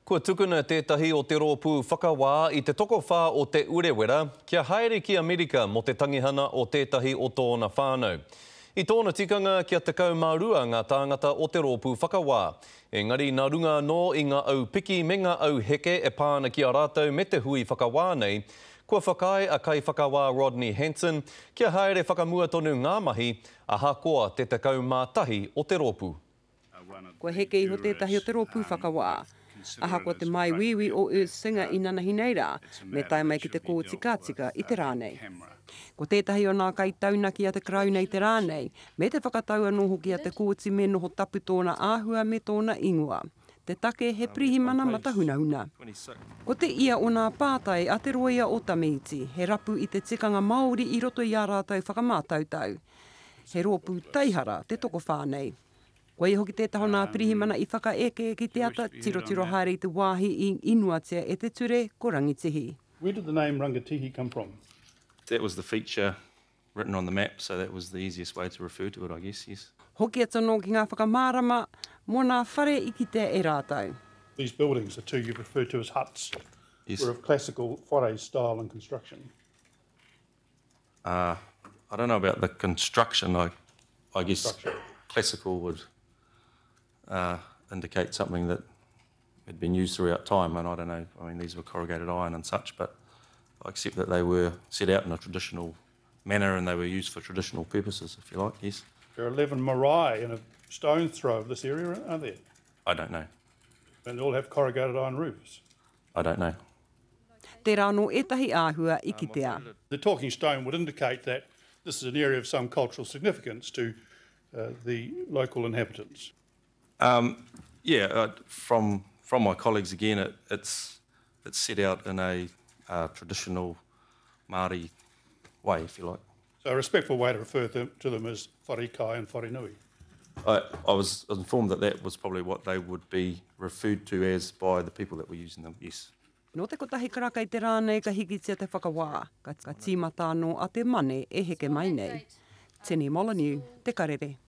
Kua tukuna tētahi o te rōpū whakawā i te tokowhā o Te Urewera kia haere ki Amerika mō te tangihana o tētahi o tōna whānau. I tōna tikanga kia 12 ngā tāngata o te rōpū whakawā. Engari nā runga anō i ngā au piki me ngā au heke e pā ana ki a rātou me te hui whakawā nei, kua whakaae a Kaiwhakawā Rodney Hansen kia haere whakamua tonu ngā mahi ahakoa te 11 o te rōpū. Kua heke iho tētahi o te rōpū whakawā. Ahakoa te māuiui o Urs Singer i nanahi nei rā, me tae mai ki te kōti ka tika i te rā nei. Ko tētahi o nā kaitaunaki a te Karauna i te rā nei, me te whakatau anō hoki a te kōti me noho tapu tōna āhua me tōna ingoa. Te take he pirihimana matahunahuna. Ko te ia o nā pātai a te rōia o Tamiiti, he rapu i te tikanga Māori i roto i ā rātou whakamātautau. He rōpū taihara te tokowhā nei. Koia hoki tētahi o nā pirihimana i whakaeke ki te ata tirotiro haere i te wāhi i inoatia e te ture ko Rangitihi. Where did the name Rangitihi come from? That was the feature written on the map, so that was the easiest way to refer to it, I guess, yes. Hoki atu anō ki ngā whakamārama mō nā whare i kitea e rātou. These buildings, the two you've referred to as huts, Yes. were of classical whare style and construction. Uh, I don't know about the construction. I, I guess classical would uh, indicate something that had been used throughout time, and I don't know. I mean, these were corrugated iron and such, but I accept that they were set out in a traditional manner and they were used for traditional purposes, if you like, yes. There are 11 marae in a stone throw of this area, aren't there? I don't know. And they all have corrugated iron roofs? I don't know. Tērā anō ētahi āhua i kitea. The talking stone would indicate that this is an area of some cultural significance to uh, the local inhabitants. Um, yeah, uh, from, from my colleagues again, it, it's, it's set out in a uh, traditional Māori way, if you like. So a respectful way to refer them, to them is wharekai and wharenui. I, I was informed that that was probably what they would be referred to as by the people that were using them, yes. Nō te kotahi karaka i te rā nei ka hikitia te whakawā, ka tīmata anō a te Mane e heke mai nei. Tini Molyneux, Te Karere.